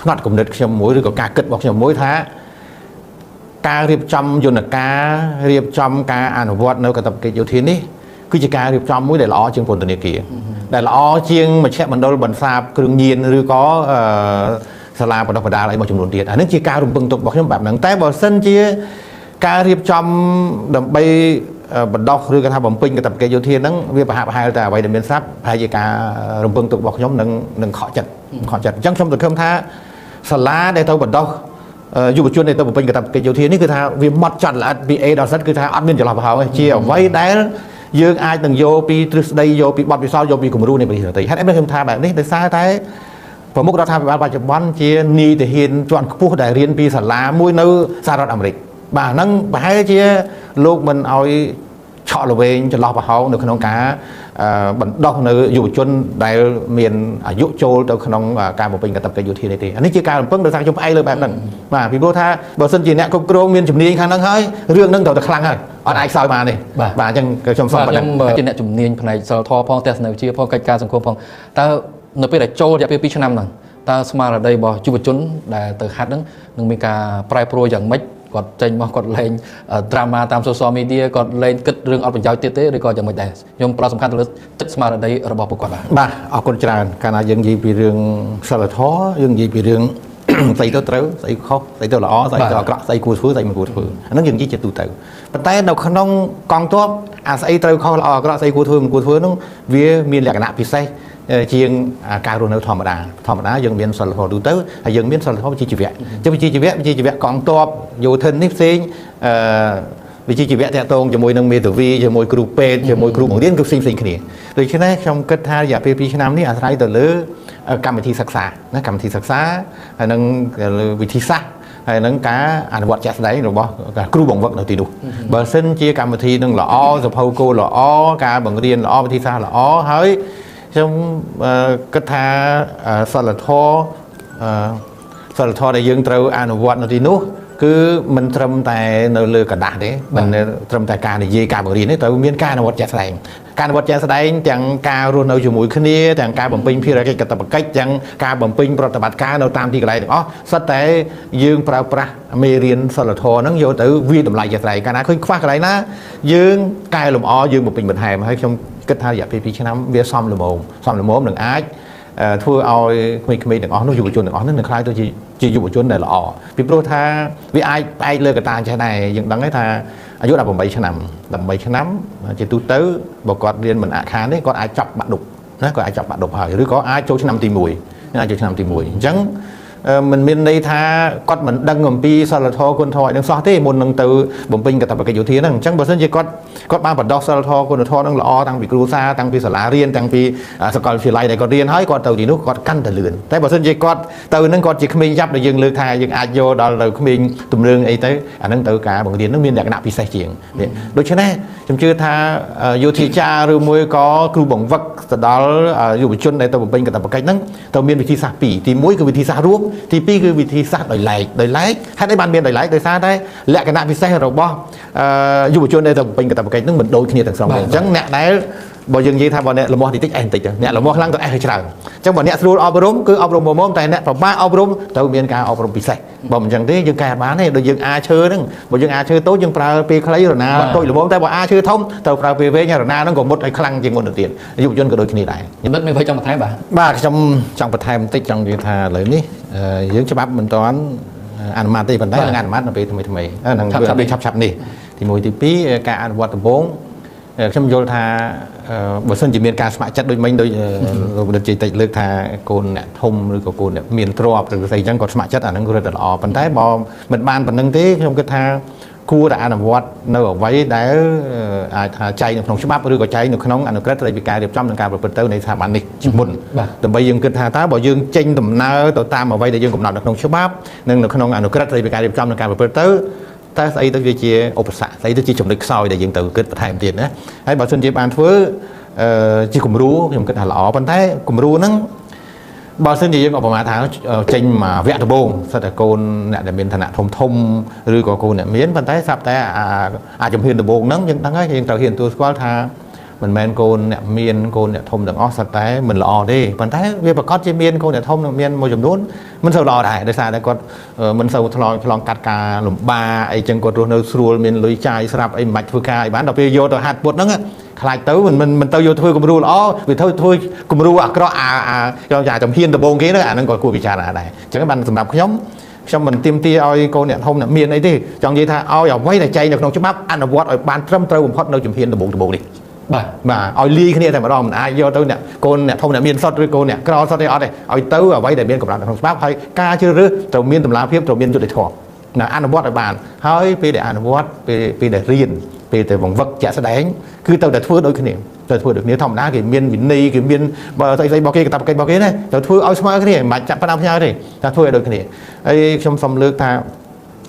ផ្នត់គំនិតខ្ញុំមួយឬក៏ការគិតរបស់ខ្ញុំមួយថាការរៀបចំយន្តការរៀបចំការអនុវត្តនៅកាតព្វកិច្ចយោធានេះគឺជាការរៀបចំមួយដែលល្អជាងពន្ធនាគារដែលល្អជាងមជ្ឈមណ្ឌលបន្សាបគ្រឿងញៀនឬក៏សាលាបណ្ដុះបណ្ដាលអីមួយចំនួនទៀតអានេះជាការរំពឹងទុករបស់ខ្ញុំបែបហ្នឹងតែបើសិនជាការរៀបចំដើម្បីបណ្ដុះឬក៏ថាបំពេញកាតព្វកិច្ចយោធាហ្នឹងវាប្រហាក់ប្រហែលតែអ្វីដែលមានស្រាប់ហើយជាការរំពឹងទុករបស់ខ្ញុំនឹងខកចិត្តអញ្ចឹងខ្ញុំសង្ឃឹមថាសាលាដែលទៅបណ្ដុះយុវជនដែលទៅបំពេញកាតព្វកិច្ចយោធានេះគឺថាវាម៉ត់ចត់ល្អិតពី A ដល់ Z គឺថាអត់មានចន្លោះប្រហោងទេជាអ្វីដែលយើងអាចនឹងយកពីទ្រឹស្ដីយកពីបទពិសោធន៍យកពីគំរូនៃប្រទេសដទៃហេតុអីខ្ញុំថាបែបនេះដោយសារតែប្រមុខរដ្ឋាភិបាលបច្ចុប្បន្នជានាយទាហានជាន់ខ្ពស់ដែលរៀនពីសាលាមួយនៅសហរដ្ឋអាមេរិកបាទហ្នឹងប្រហែលជាលោកមិនឲ្យឆក់ល្វែងចន្លោះប្រហោងនៅក្នុងការបណ្ដោះនៅយុវជនដែលមានអាយុចូលទៅក្នុងការបំពេញកាតព្វកិច្ចយោធានេះទេអានេះជាការរំពឹងដោយសារខ្ញុំផ្អែកលើបែបហ្នឹងបាទពីព្រោះថាបើសិនជាអ្នកគ្រប់គ្រងមានជំនាញខាងហ្នឹងហើយរឿងហ្នឹងត្រូវតែខ្លាំងហើយអត់អាចខ្សោយបានទេបាទអញ្ចឹងខ្ញុំសូមប៉ុណ្ណឹងខ្ញុំជាអ្នកជំនាញផ្នែកសិលធម៌ផងទស្សនវិជ្ជាផងកិច្ចការសង្គមផងតើនៅពេលដែលចូលរយៈពេល2ឆ្នាំហ្នឹងតើស្មារតីរបស់យុវជនដែលទៅហាត់ហ្នឹងនឹងមានការប្រែប្រួលយ៉ាងម៉េចគាត់ចេញមកគាត់លេង drama តាម social media គាត់លេងគិតរឿងអត់ប្រយោជន៍ទៀតទេឬក៏យ៉ាងម៉េចដែរខ្ញុំផ្ដោតសំខាន់ទៅលើទឹកស្មារតីរបស់ពួកគាត់បាទអរគុណច្រើនកាលណាយើងនិយាយពីរឿងសិលធម៌យើងនិយាយពីរឿងស្អីទៅត្រូវស្អីខុសស្អីទៅល្អស្អីទៅអាក្រក់ស្អីគួរធ្វើស្អីមិនគួរធ្វើអាហ្នឹងយើងនិយាយជាទូទៅប៉ុន្តែនៅក្នុងកងទ័ពអាស្អីត្រូវខុសល្អអាក្រក់ស្អីគួរធ្វើមិនគួរធ្វើហ្នឹងវាមានលក្ខណៈពិសេសជាងការរស់នៅធម្មតាយើងមានសិលធម៌ទូទៅហើយយើងមានសិលធម៌វិជ្ជាជីវៈចឹងវិជ្ជាជីវៈកងទ័ពយោធិននេះផ្សេងវិជ្ជាជីវៈតាក់ទងជាមួយនឹងមេធាវីជាមួយគ្រូពេទ្យជាមួយគ្រូបង្រៀនគឺផ្សេងគ្នាដូច្នេះខ្ញុំគិតថារយៈពេល2ឆ្នាំនេះអាស្រ័យទៅលើកម្មវិធីសិក្សាណាកម្មវិធីសិក្សាហើយនឹងលើវិធីសាស្ត្រហើយនឹងការអនុវត្តជាក់ស្ដែងរបស់គ្រូបង្វឹកនៅទីនោះបើសិនជាកម្មវិធីនឹងល្អសភៅគោលល្អការបង្រៀនល្អវិធីសាស្ត្រល្អហើយខ្ញុំគិតថាសិលធម៌ដែលយើងត្រូវអនុវត្តនៅទីនោះគឺមិនត្រឹមតែនៅលើក្រដាសទេមិនត្រឹមតែការនិយាយការបង្រៀនទេត្រូវមានការអនុវត្តជាក់ស្ដែងការអនុវត្តជាក់ស្ដែងទាំងការរស់នៅជាមួយគ្នាទាំងការបំពេញភារកិច្ចកាតព្វកិច្ចទាំងការបំពេញប្រតិបត្តិការនៅតាមទីកន្លែងទាំងអស់សុទ្ធតែយើងប្រើប្រាស់មេរៀនសិលធម៌ហ្នឹងយកទៅវាយតម្លៃជាក់ស្ដែងកាលណាឃើញខ្វះកន្លែងណាយើងកែលម្អយើងបំពេញបន្ថែមហើយខ្ញុំគិតថារយៈពេល2ឆ្នាំវាសមល្មមនឹងអាចធ្វើឲ្យក្មេងៗទាំងអស់នោះយុវជនទាំងអស់នោះនឹងក្លាយទៅជាយុវជនដែលល្អពីព្រោះថាវាអាចផ្អែកលើកត្តាចេះដែរយើងដឹងហើយថាអាយុ18ឆ្នាំ18ឆ្នាំជាទូទៅបើគាត់រៀនមិនអាខានទេគាត់អាចចាប់បាក់ឌុបណាគាត់អាចចាប់បាក់ឌុបហើយឬក៏អាចចូលឆ្នាំទី1អាចចូលឆ្នាំទី1អញ្ចឹង មិនមានន័យថាគាត់មិនដឹងអំពីសិលធម៌គុណធម៌អីនឹងសោះទេមុននឹងទៅបំពេញកាតព្វកិច្ចយោធាហ្នឹងអញ្ចឹងបើសិនជាគាត់បានបណ្ដុះសិលធម៌គុណធម៌ហ្នឹងល្អតាំងពីគ្រួសារតាំងពីសាលារៀនតាំងពីសាកលវិទ្យាល័យដែលគាត់រៀនហើយគាត់ទៅទីនោះគាត់កាន់តែលឿនតែបើសិនជាគាត់ទៅហ្នឹងគាត់ជាក្មេងយ៉ាប់ដែលយើងលើកថាយើងអាចយកដល់ទៅក្មេងទំនើងអីទៅអាហ្នឹងទៅការបង្រៀនហ្នឹងមានលក្ខណៈពិសេសជាងដូច្នេះខ្ញុំជឿថាយោធាចារឬមួយក៏គ្រូបង្វឹកទៅដល់យុវជនដែលទៅបំពេញកាតព្វកិច្ចហ្នឹងត្រូវមានវិធីសាស្ត្រពីរទី1គឺវិធីសាស្ត្ររួមទី2គឺវិធីសាស្ត្រដោយឡែកដោយឡែកហេតុអីបានមានដោយឡែកដោយសារតែលក្ខណៈពិសេសរបស់យុវជនដែលទៅបំពេញកាតព្វកិច្ចហ្នឹងមិនដូចគ្នាទាំងស្រុងទេអញ្ចឹងអ្នកដែលបើយើងនិយាយថាបើអ្នកលមាស់តិចតិចអេសបន្តិចទៅអ្នកលមាស់ខ្លាំងទៅអេសច្រើនអញ្ចឹងបើអ្នកស្រួលអប់រំគឺអប់រំមុំតែអ្នកប្របាកអប់រំត្រូវមានការអប់រំពិសេសបើមិនអញ្ចឹងទេយើងកែបានទេដូចយើងអាឈើហ្នឹងបើយើងអាឈើតូចយើងប្រើពេលខ្លីរណាតូចល្មមតែបើអាឈើធំត្រូវប្រើពេលវែងរណាហ្នឹងក៏មុតឲ្យខ្លាំងជាងមុនទៅទៀតយុវជនក៏ដូចគ្នាដែរខ្ញុំមានអ្វីចង់បន្ថែមបាទបាទខ្ញុំចង់បន្ថែមបន្តិចចង់និយាយថាឥឡូវនេះយើងច្បាប់មិនទាន់អនុម័តទេប៉ុន្តែនឹងអនុម័តនៅពេលថ្មីថ្មីនឹងឆាប់ឆាប់នេះទី1ទី2ការអនុវត្តដំបូងខ្ញុំយល់ថាបើសិនជាមានការស្ម័គ្រចិត្តដូចមិញដូចលោកបណ្ឌិតជ័យតិចលើកថាកូនអ្នកធំឬក៏កូនអ្នកមានទ្រព្យឬស្អីចឹងគាត់ស្ម័គ្រចិត្តអាហ្នឹងគឺរឹតតែល្អប៉ុន្តែបើមិនបានប៉ុណ្្នឹងទេខ្ញុំគិតថាគួរតែអនុវត្តនៅអ្វីដែលអាចថាចែងនៅក្នុងច្បាប់ឬក៏ចែងនៅក្នុងអនុក្រឹត្យស្តីពីការរៀបចំនិងការប្រព្រឹត្តទៅនៃស្ថាប័ននេះជាមុនដើម្បីយើងគិតថាតើបើយើងចេញដំណើរទៅតាមអ្វីដែលយើងកំណត់នៅក្នុងច្បាប់និងនៅក្នុងអនុក្រឹត្យស្តីពីការរៀបចំនិងការប្រព្រឹត្តទៅតើស្អីទៅវាជាឧបសគ្គស្អីទៅជាចំណុចខ្សោយដែលយើងត្រូវគិតបន្ថែមទៀតណាហើយបើសិនជាបានធ្វើជាគំរូខ្ញុំគិតថាល្អប៉ុន្តែគំរូហ្នឹងបើសិនជាយើងឧបមាថាចេញមកវគ្គដំបូងសិតតែកូនអ្នកដែលមានឋានៈធំធំឬក៏កូនអ្នកមានប៉ុន្តែស្រាប់តែអាជំហានដំបូងហ្នឹងយើងដឹងហើយយើងត្រូវហ៊ានទទួលស្គាល់ថាមិនមែនកូនអ្នកមានកូនអ្នកធំទាំងអស់សិតតែមិនល្អទេប៉ុន្តែវាប្រកាសជាមានកូនអ្នកធំនឹងមានមួយចំនួនមិនសូវល្អដែរដោយសារតែគាត់មិនសូវឆ្លងកាត់ការលំបាកអីចឹងគាត់រស់នៅស្រួលមានលុយចាយស្រាប់អីមិនបាច់ធ្វើការអីបានដល់ពេលយកទៅហាត់ពុតហ្នឹងខ្លាចទៅមិនទៅយកធ្វើគំរូល្អវាធ្វើគំរូអាក្រក់អាអាជំហានដំបូងគេហ្នឹងអាហ្នឹងក៏គួរពិចារណាដែរអញ្ចឹងបានសម្រាប់ខ្ញុំមិនទាមទារឲ្យកូនអ្នកធំអ្នកមានអីទេចង់និយាយថាឲ្យអ្វីដែលចែងនៅក្នុងច្បាប់អនុវត្តឲ្យបានត្រឹមត្រូវបំផុតនៅជំហានដំបូងនេះបាទឲ្យលាយគ្នាតែម្ដងមិនអាចយកទៅអ្នកកូនអ្នកធំអ្នកមានសុទ្ធឬកូនអ្នកក្រសុទ្ធទេអត់ទេឲ្យទៅអ្វីដែលមានកម្រិតនៅក្នុងច្បាប់ហើយការជ្រើសរើសត្រូវមានតម្លាភាពត្រូវមានយុត្តិធម៌ណាអនុវត្តឲ្យបានហើយពេលដែលអនុវត្តពេលដែលរៀនពេលដែលបង្វឹកជាក់ស្ដែងគឺត្រូវតែធ្វើដូចគ្នាត្រូវធ្វើដូចគ្នាធម្មតាគេមានវិន័យគេមានបើស្អីស្អីរបស់គេកាតព្វកិច្ចរបស់គេណាត្រូវធ្វើឲ្យស្មើគ្នាមិនបាច់ចាប់ផ្ដើមផ្ញើទេតែធ្វើឲ្យដូចគ្នាហើយខ្ញុំសូមលើកថា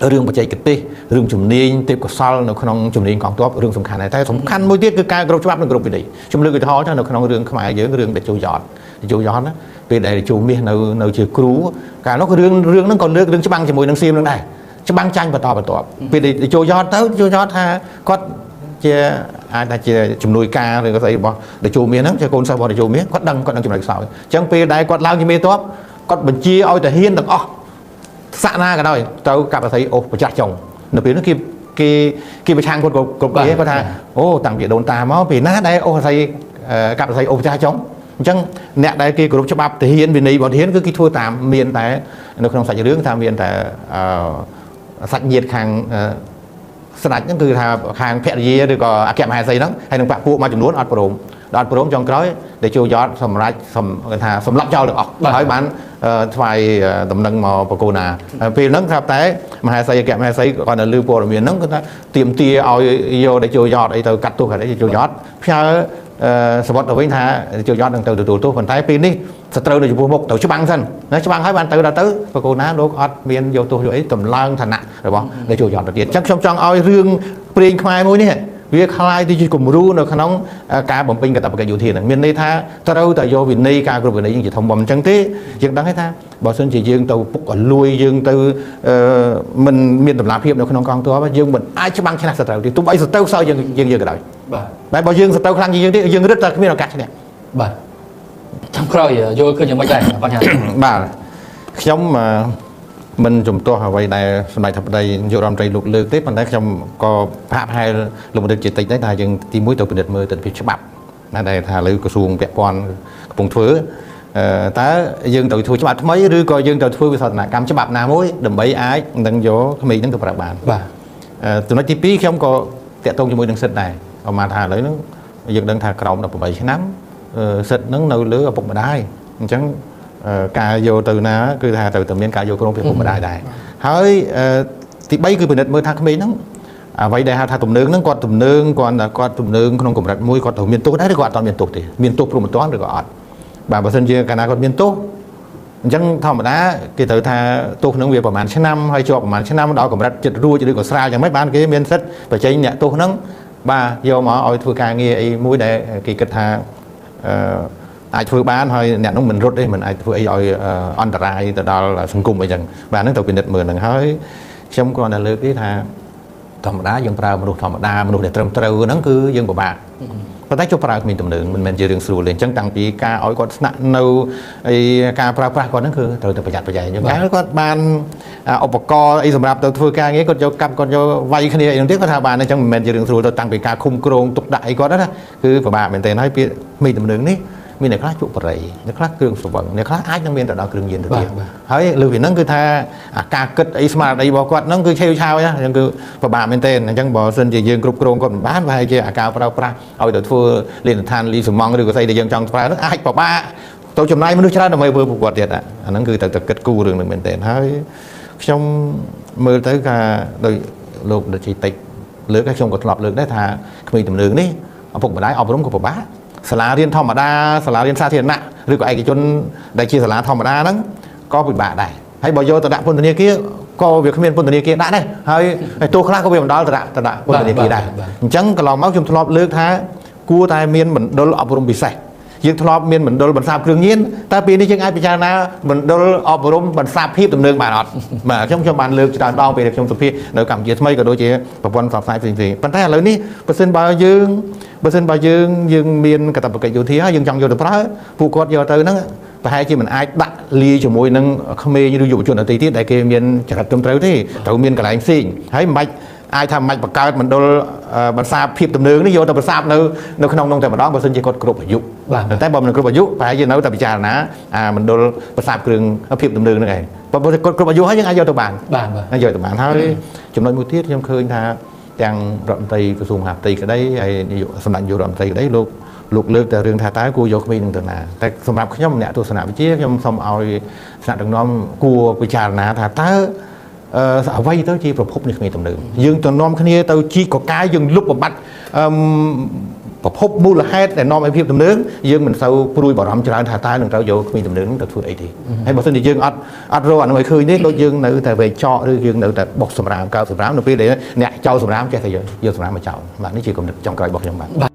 រឿងបច្ចេកទេសរឿងជំនាញទេពកោសលនៅក្នុងជំនាញកងទ័ពរឿងសំខាន់ដែរតែសំខាន់មួយទៀតគឺការគោរពច្បាប់និងគោរពវិន័យខ្ញុំលើកឧទាហរណ៍ថានៅក្នុងរឿងខ្មែរយើងរឿងតេជោយ៉តតេជោយ៉តណាពេលដែលតេជោមាសនៅជាគ្រូកាលនោះរឿងហ្នឹងក៏លើករឿងច្បាំងជាមួយនឹងសៀមនឹងដែរច្បាំងចាញ់បន្តបន្ទាប់ពេលតេជោយ៉តទៅតេជោយ៉តថាគាត់ជាអាចថាជាជំនួយការឬក៏ស្អីរបស់តេជោមាសហ្នឹងជាកូនសិស្សរបស់តេជោមាសគាត់ដឹងចំណុចខ្សោយអញ្ចឹងពេលដែលគាត់ឡើងជាមេទ័ពគាត់បញ្ជាឲ្យទាហានទាំងអស់សាក់ណាក៏ដោយទៅកាប់អស័យអូសប្រចាស់ចុងនៅពេលនោះគេប្រឆាំងគាត់គ្រប់គេគាត់ថាអូតាំងពីដូនតាមកពេលណាដែលអូសអស័យកាប់អស័យអូសប្រចាស់ចុងអញ្ចឹងអ្នកដែលគេគោរពច្បាប់ទាហានវិន័យរបស់ទាហានគឺគេធ្វើតាមមានតែនៅក្នុងសាច់រឿងថាមានតែសាច់ញាតិខាងស្ដេចហ្នឹងគឺថាខាងភរិយាឬក៏អគ្គមហេសីហ្នឹងហើយនឹងបាក់ពួកមួយចំនួនអត់ព្រមដល់ព្រមចុងក្រោយដែលចូលយ៉តសម្រាប់គេថាសម្លាប់ចោលទាំងអស់ហើយបានថ្វាយដំណឹងមកបកូណាពេលហ្នឹងស្រាប់តែមហេសីអគ្គមហេសីគាត់នៅលើព័ត៌មានហ្នឹងគាត់ថាទាមទារឲ្យយកដែលចូលយ៉តអីទៅកាត់ទោសអីចូលយ៉តផ្ញើសវត្ថទៅវិញថាចូលយ៉តនឹងទៅទទួលទោសប៉ុន្តែពេលនេះសត្រូវនៅចំពោះមុខទៅច្បាំងសិនណាច្បាំងហើយបានទៅដល់ទៅបកូណាលោកអត់មានយកទោសយកអីតម្លើងឋានៈរបស់ដែលចូលយ៉តទៅទៀតអញ្ចឹងខ្ញុំចង់ឲ្យរឿងព្រេងខ្មែរមួយនេះវាคล้ายទៅជាគំរូនៅក្នុងការបំពេញកាតព្វកិច្ចយោធាហ្នឹងមានន័យថាត្រូវតែយកវិន័យការគ្រប់វិន័យយើងជាធំបំអញ្ចឹងទេយើងដឹងហើយថាបើសិនជាយើងទៅពុកឲ្យលួយយើងទៅមិនមានតម្លាភាពនៅក្នុងកងទ័ពយើងមិនអាចច្បាំងឈ្នះសត្រូវទេទោះបីសត្រូវខ្សោយយើងក៏ដោយបាទតែបើយើងសត្រូវខ្លាំងជាងយើងទេយើងរឹតតែគ្មានឱកាសឈ្នះបាទចាំក្រោយយល់ឃើញយ៉ាងម៉េចដែរបញ្ហាបាទខ្ញុំមិនជំទាស់អ្វីដែលសម្ដេចធិបតីនាយករដ្ឋមន្ត្រីលោកលើកទេប៉ុន្តែខ្ញុំក៏ហាក់ប្រហែលលោកបណ្ឌិតជាតិចដែរថាយើងទីមួយទៅពិនិត្យមើលទិដ្ឋភាពច្បាប់ណាដែលថាលើក្រសួងពាក់ព័ន្ធកំពុងធ្វើតើយើងត្រូវធ្វើច្បាប់ថ្មីឬក៏យើងត្រូវធ្វើវិសោធនកម្មច្បាប់ណាមួយដើម្បីអាចនឹងយកក្មេងហ្នឹងទៅប្រើបានបាទចំណុចទី2ខ្ញុំក៏តាក់ទងជាមួយនឹងសិទ្ធិដែរអមថាឥឡូវហ្នឹងយើងដឹងថាក្រោម18ឆ្នាំសិទ្ធិហ្នឹងនៅលើឪពុកម្ដាយអញ្ចឹង ការយកទៅណាគឺថាត្រូវតែមានការយល់ព្រមពីឪពុកម្ដាយដែរហើយទី3គឺពិនិត្យមើលថាក្មេងហ្នឹងអ្វីដែលហៅថាទំនើងហ្នឹងគាត់ទំនើងគាត់ទំនើងក្នុងកម្រិតមួយគាត់ត្រូវមានទោសដែរឬក៏អត់មានទោសទេមានទោសព្រមត្តឬក៏អត់បាទបើសិនជាកាលណាគាត់មានទោសអញ្ចឹងធម្មតាគេត្រូវថាទោសហ្នឹងវាប្រហែលឆ្នាំហើយជាប់ប្រហែលឆ្នាំដល់កម្រិតចិត្តរួចឬក៏ស្រាលយ៉ាងម៉េចបានគេមានសិទ្ធិបញ្ចេញអ្នកទោសហ្នឹងបាទយកមកឲ្យធ្វើការងារអីមួយដែលគេគិតថាអាចធ្វើបានហើយអ្នកនោះមិនរត់ទេមិនអាចធ្វើអីឲ្យអន្តរាយទៅដល់សង្គមអីចឹងបាទហ្នឹងត្រូវពិនិត្យមើលហ្នឹងហើយខ្ញុំគ្រាន់តែលើកទេថាធម្មតាយើងប្រើមនុស្សធម្មតាមនុស្សដែលត្រឹមត្រូវហ្នឹងគឺយើងពិបាកប៉ុន្តែចុះប្រើគ្មានទំនើងមិនមែនជារឿងស្រួលទេអញ្ចឹងតាំងពីការឲ្យគាត់ស្នាក់នៅអីការប្រើប្រាស់គាត់ហ្នឹងគឺត្រូវតែប្រយ័ត្នប្រយែងអញ្ចឹងគាត់បានឧបករណ៍អីសម្រាប់ទៅធ្វើការងារគាត់យកកាប់គាត់យកវាយគ្នាអីហ្នឹងទៀតគាត់ថាបានអញ្ចឹងមិនមែនជារឿងស្រួលទៅតាំងពីការឃុំគ្រងទុកដាក់អីគាត់ណាគឺពិបាកមែនទែនហើយពាក្យមីទំនើងនេះមានអ្នកខ្លះជក់បរិយអ្នកខ្លះគ្រឿងស្រវឹងអ្នកខ្លះអាចនឹងមានទៅដល់គ្រឿងញៀនទៅទៀតហើយលើពីហ្នឹងគឺថាអាការគិតអីស្មារតីរបស់គាត់ហ្នឹងគឺឆេវឆាវណាអញ្ចឹងគឺពិបាកមែនទែនអញ្ចឹងបើសិនជាយើងគ្រប់គ្រងគាត់មិនបានប្រហែលជាអាការប្រើប្រាស់ឲ្យទៅធ្វើលេនឋានលីសមងឬក៏ស្អីដែលយើងចង់ប្រើហ្នឹងអាចពិបាកទៅចំណាយមនុស្សច្រើនដើម្បីធ្វើពួកគាត់ទៀតអាហ្នឹងគឺត្រូវតែគិតគូររឿងហ្នឹងមែនទែនហើយខ្ញុំមើលទៅការដោយលោកដជីតិចលើកខ្ញុំក៏ធ្លាប់លើកដែរថាក្មេងទំនើងនេះឪពុកម្ដាយអប់រំក៏ពិបាកសាលារៀនធម្មតាសាលារៀនសាធារណៈឬក៏ឯកជនដែលជាសាលាធម្មតាហ្នឹងក៏ពិបាកដែរហើយបើយកទៅដាក់ពន្ធនាគារក៏វាគ្មានពន្ធនាគារដាក់ដែរហើយទោសខ្លះក៏វាមិនដល់ទៅដាក់ពន្ធនាគារដែរអញ្ចឹងកន្លងមកខ្ញុំធ្លាប់លើកថាគួរតែមានមណ្ឌលអប់រំពិសេសយើងធ្លាប់មានមណ្ឌលបន្សាបគ្រឿងញៀនតែពេលនេះយើងអាចពិចារណាមណ្ឌលអប់រំបន្សាបភាពទំនើងបានអត់បាទខ្ញុំបានលើកច្រើនដងពេលខ្ញុំសម្ភាសនៅកម្ពុជាថ្មីក៏ដូចជាប្រព័ន្ធផ្សព្វផ្សាយផ្សេងៗប៉ុន្តែឥឡូវនេះបើសិនបើយើងមានកាតព្វកិច្ចយោធាហើយយើងចង់យកទៅប្រើពួកគាត់យកទៅហ្នឹងប្រហែលជាមិនអាចដាក់លាយជាមួយនឹងក្មេងឬយុវជនដទៃទៀតដែលគេមានចរិតត្រឹមត្រូវទេត្រូវមានកន្លែងផ្សេងហើយមិនបាច់អាចថាមិនបង្កើតមណ្ឌលបន្សាបភាពទំនើងនេះយកទៅបន្សាបនៅក្នុងនោះតែម្ដងបើសិនជាគាត់គ្រប់អាយុតែបើមិនគ្រប់អាយុប្រហែលជានៅតែពិចារណាអាមណ្ឌលបន្សាបគ្រឿងភាពទំនើងហ្នឹងឯងបើគាត់គ្រប់អាយុហើយយើងអាចយកទៅបានបាទយកទៅបានហើយចំណុចមួយទៀតខ្ញុំឃើញថាទាំងរដ្ឋមន្ត្រីក្រសួងមហាផ្ទៃក្តីហើយសម្ដេចនាយករដ្ឋមន្ត្រីក្តីលោកលើកតែរឿងថាតើគួរយកក្មេងនឹងទៅណាតែសម្រាប់ខ្ញុំអ្នកទស្សនវិជ្ជាខ្ញុំសូមឲ្យថ្នាក់ដឹកនាំគួរពិចារណាថាតើអ្វីទៅជាប្រភពនៃក្មេងទំនើងយើងទៅនាំគ្នាទៅជីកកកាយយើងលុបបំបត្តិប្រភពមូលហេតុដែលនាំឲ្យភាពទំនើងយើងមិនសូវព្រួយបារម្ភច្រើនថាតើនឹងត្រូវយកក្មេងទំនើងទៅធ្វើអីទេហើយបើសិនជាយើងអត់រកអានោះឲ្យឃើញទេដូចយើងនៅតែវែកចកឬយើងនៅតែបុកសម្រាមកើសម្រាមនៅពេលដែលអ្នកចោលសម្រាមចេះតែយកសម្រាមមកចោលបាទនេះជាគំនិតចុងក្រោយរបស់ខ្ញុំបាទ